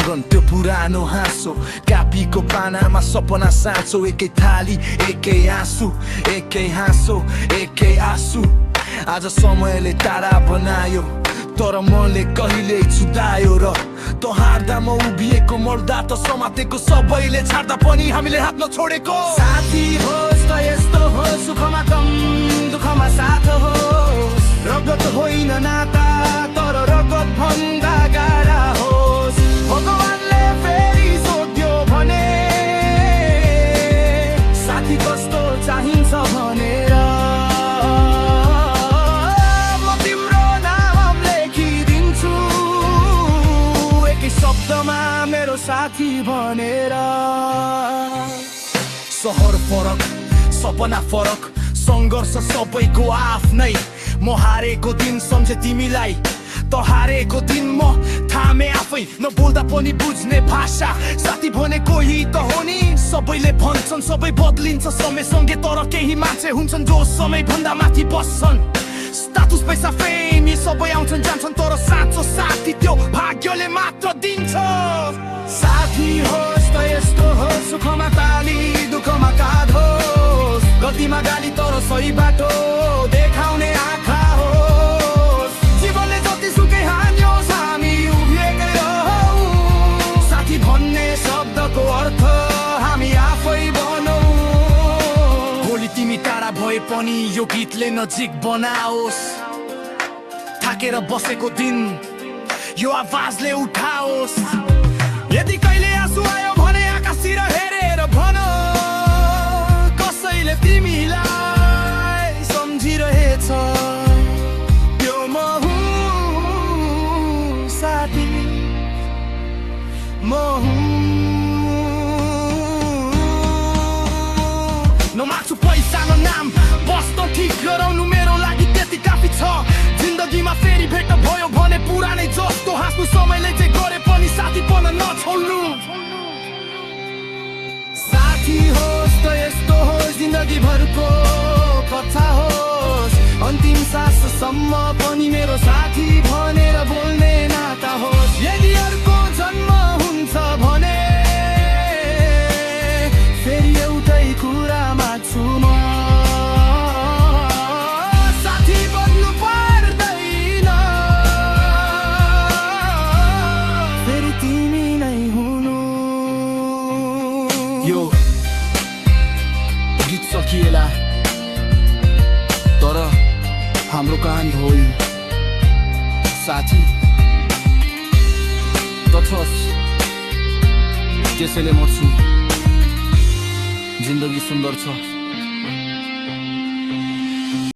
आमरण त्यो पुरानो हाँसो कापीको पानामा सपना साँचो एकै थाली एकै आँसु एकै हाँसो एकै आँसु आज समयले टाढा बनायो तर मनले कहिले छुटायो र त हार्दा म उभिएको मर्दा त समातेको सबैले छाड्दा पनि हामीले हात नछोडेको साथी होस् त यस्तो होस् सुखमा कम दुःखमा साथ होस् रगत होइन नाता तर रगत भन्दा गाढा होस् भगवानले फेरि सोध्यो भने साथी कस्तो चाहिन्छ भनेर म तिम्रो नाम लेखिदिन्छु एकै शब्दमा मेरो साथी भनेर सहर फरक सपना फरक संघर्ष सबैको आफ्नै म हारेको दिन सम्झे तिमीलाई त हारेको दिन म थामे आफै नबोल्दा पनि बुझ्ने भाषा साथी भने कोही त हो नि सबैले भन्छन् सबै बदलिन्छ समयसँगै तर केही मान्छे हुन्छन् जो समय भन्दा माथि बस्छन् स्टाटस पैसा फेम यी सबै आउँछन् जान्छन् तर साँचो साथी त्यो भाग्यले मात्र दिन्छ साथी होस् त यस्तो होस् सुखमा ताली दुःखमा काँध होस् गल्तीमा गाली तर सही बाटो देखाउने आँखा होस् जीवनले जतिसुकै हान्योस् हामी उभिएकै रहौँ साथी भन्ने शब्दको अर्थ हामी आफै बनौँ भोलि तिमी टाढा भए पनि यो गीतले नजिक बनाओस् थाकेर बसेको दिन यो आवाजले उठाओस् यदि कहिले आँसु आयो भने आकाशतिर हेरेर भन कसैले तिमीलाई सम्झिरहेछ त्यो म हुँ साथी म हुँ नमाग्छु पैसा न नाम बस्न ठिक गराउनु मेरो लागि त्यति काफी छ जिन्दगीमा फेरि भेट भयो भने पुरानै जस्तो हाँस्नु समयले जे गरे पनि साथीपन नछोड्नु साथी होस् त यस्तो होस् जिन्दगी भरको कथा होस् अन्तिम साससम्म पनि मेरो साथी भनेर बोल्ने नाता होस् यदि अर्को जन्म हुन्छ भने फेरि एउटै कुरा माग्छु म साथी बन्नु पर्दैन फेरि तिमी नै हुनु यो गीत सकिएला तर हाम्रो कहानी हो यो साथी त छस् त्यसैले म छु जिन्दगी सुन्दर छ